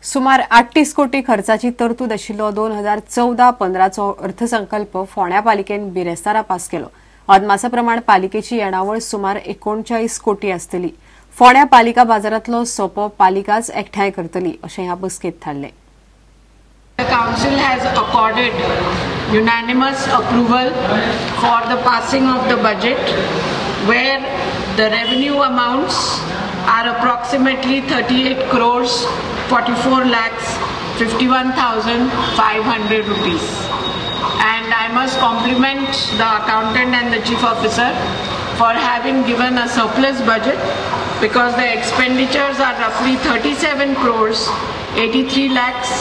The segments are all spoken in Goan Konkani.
सुमार 38 कोटी खर्चाची तरतूद आशिल्लो 2014-15चो अर्थसंकल्प फोंड्या पालिकेन बिरेस्तारा पास केलो. अदमासा प्रमाण पालिकेची येणावळ सुमार 39 कोटी आसतली. फोंड्या पालिका बाजारांतलो सोपो पालिकाच एकठांय करतली अशें ह्या बसकेंत थारलें. The council has accorded unanimous approval for the passing of the budget, where the revenue amounts are approximately 38 crores 44 lakhs 51,500 rupees. And I must compliment the accountant and the chief officer for having given a surplus budget, because the expenditures are roughly 37 crores 83 lakhs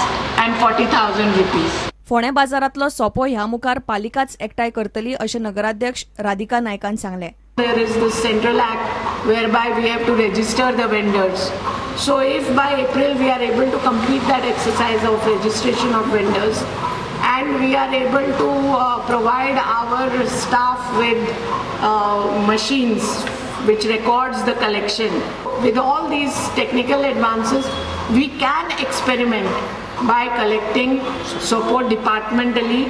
and 40,000 rupees. फोंडें बाजारांतलो सोपो ह्या मुखार पालिकाच एकठांय करतली अशें नगराध्यक्ष राधिका नायकान सांगलें. There is the central act whereby we have to register the vendors. So if by April we are able to complete that exercise of registration of vendors and we are able to provide our staff with machines which records the collection. With all these technical advances, we can experiment by collecting support departmentally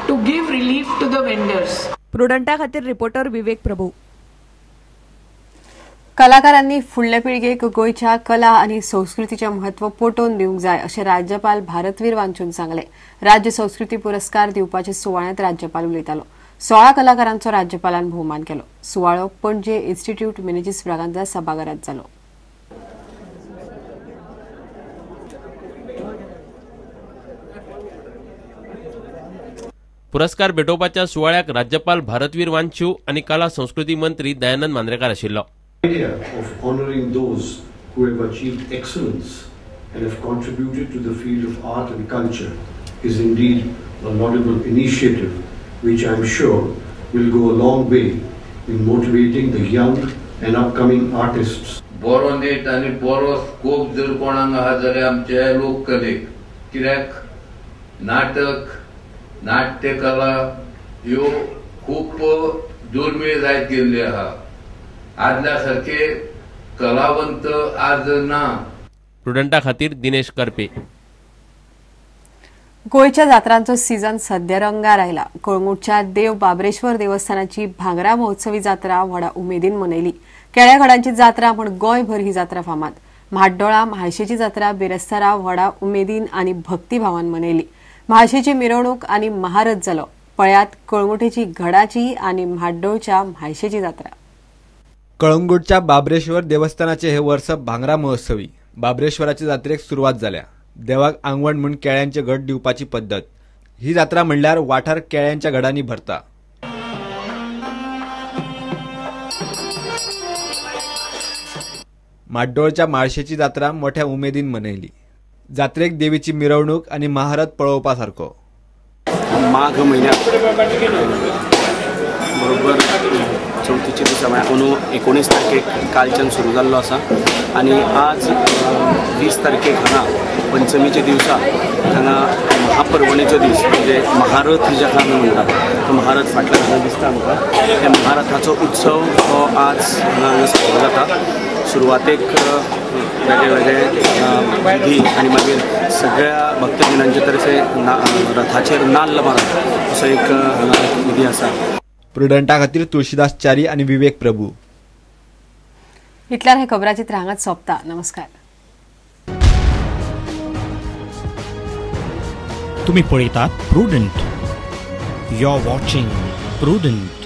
to give relief to the vendors. प्रुडंटा खातीर रिपोर्टर विवेक प्रभू. कलाकारांनी फुडले पिळगेक गोंयच्या कला आनी संस्कृतीचें म्हत्व पटोवन दिवंक जाय अशें राज्यपाल भारतवीर वांचून सांगलें. राज्य संस्कृती पुरस्कार दिवपाच्या सुवाळ्यांत राज्यपाल उलयतालो. 16 कलाकारांचो राज्यपालान भोवमान केलो. सुवाळो पणजे इन्स्टिट्यूट मिनेझीस ब्रागांझा सभाघरांत जालो. पुरस्कार भेटोवपाच्या सुवाळ्याक राज्यपाल भारतवीर वांचू आनी कला संस्कृती मंत्री दयानंद मांद्रेकार आशिल्लो. Idea of honoring those who have achieved excellence and have contributed to the field of art and culture is indeed a laudable initiative, which I am sure will go a long way in motivating the young and upcoming artists. बरो नेट आनी बरो स्कोप जर कोणाक आहा जाल्यार आमच्या लोककलेक, कित्याक नाटक, नाट्यकला ह्यो खूब दुर्मीळ जायत गेल्ल्यो आहा. आदल्या सारके कलावंत आज ना. प्रुडंटा खातीर दिनेश करपे. गोंयच्या जात्रांचो सीझन सध्या रंगार आयला. कळंगूटच्या देव बाबरेश्वर देवस्थानाची भांगरा महोत्सवी जात्रा व्हडा उमेदीन मनयली. केळ्याघडांची जात्रा म्हूण गोंयभर ही जात्रा फामाद. म्हाड्डोळा म्हाळशेची जात्रा बिरेस्तारा व्हडा उमेदीन आनी भक्तिभावान मनयली. म्हाळशेची मिरवणूक आनी महारथ जालो. पळयात कळंगूटेची घडाची आनी म्हाड्डोळच्या म्हाळशेची जात्रा. कळंगूटच्या बाबरेश्वर देवस्थानाचे हे वर्स भांगरा महोत्सवी बाबरेश्वराचे जात्रेक सुरवात जाल्या. देवाक आंगवण म्हूण केळ्यांचे घट दिवपाची पद्दत. ही जात्रा म्हणल्यार वाठार केळ्यांच्या घडांनी भरता. म्हाड्डोळच्या म्हाळशेची जात्रा मोठ्या उमेदीन मनयली. जात्रेक देवीची मिरवणूक आनी महारथ पळोवपा सारको. माघ म्हयन्यात बरोबर चवथीचे दिसा म्हळ्यार अंदू 19 तारखेक कालच्यान सुरू जाल्लो आसा आनी आज 20 तारखेक हांगा पंचमीच्या दिवसा हांगा महापर्वणेचो दीस म्हणजे महारथ जाका आमी म्हणटात तो महारथ फाटल्यान हांगा दिसता आमकां. त्या महारथाचो उत्सव हो आज हांगा साजरो जाता. सुरवातेक वेगळे वेगळे विधी आनी मागीर सगळ्या भक्तजनांचे तर्फे रथाचेर नाल्ल मारप असो एक हांगा विधी आसा. प्रुडंटा खातीर तुळशीदास च्यारी आनी विवेक प्रभू. इतल्यान हे खबराचित्र हांगाच सोंपता. नमस्कार. तुम्ही पळयतात Prudent. You are watching Prudent.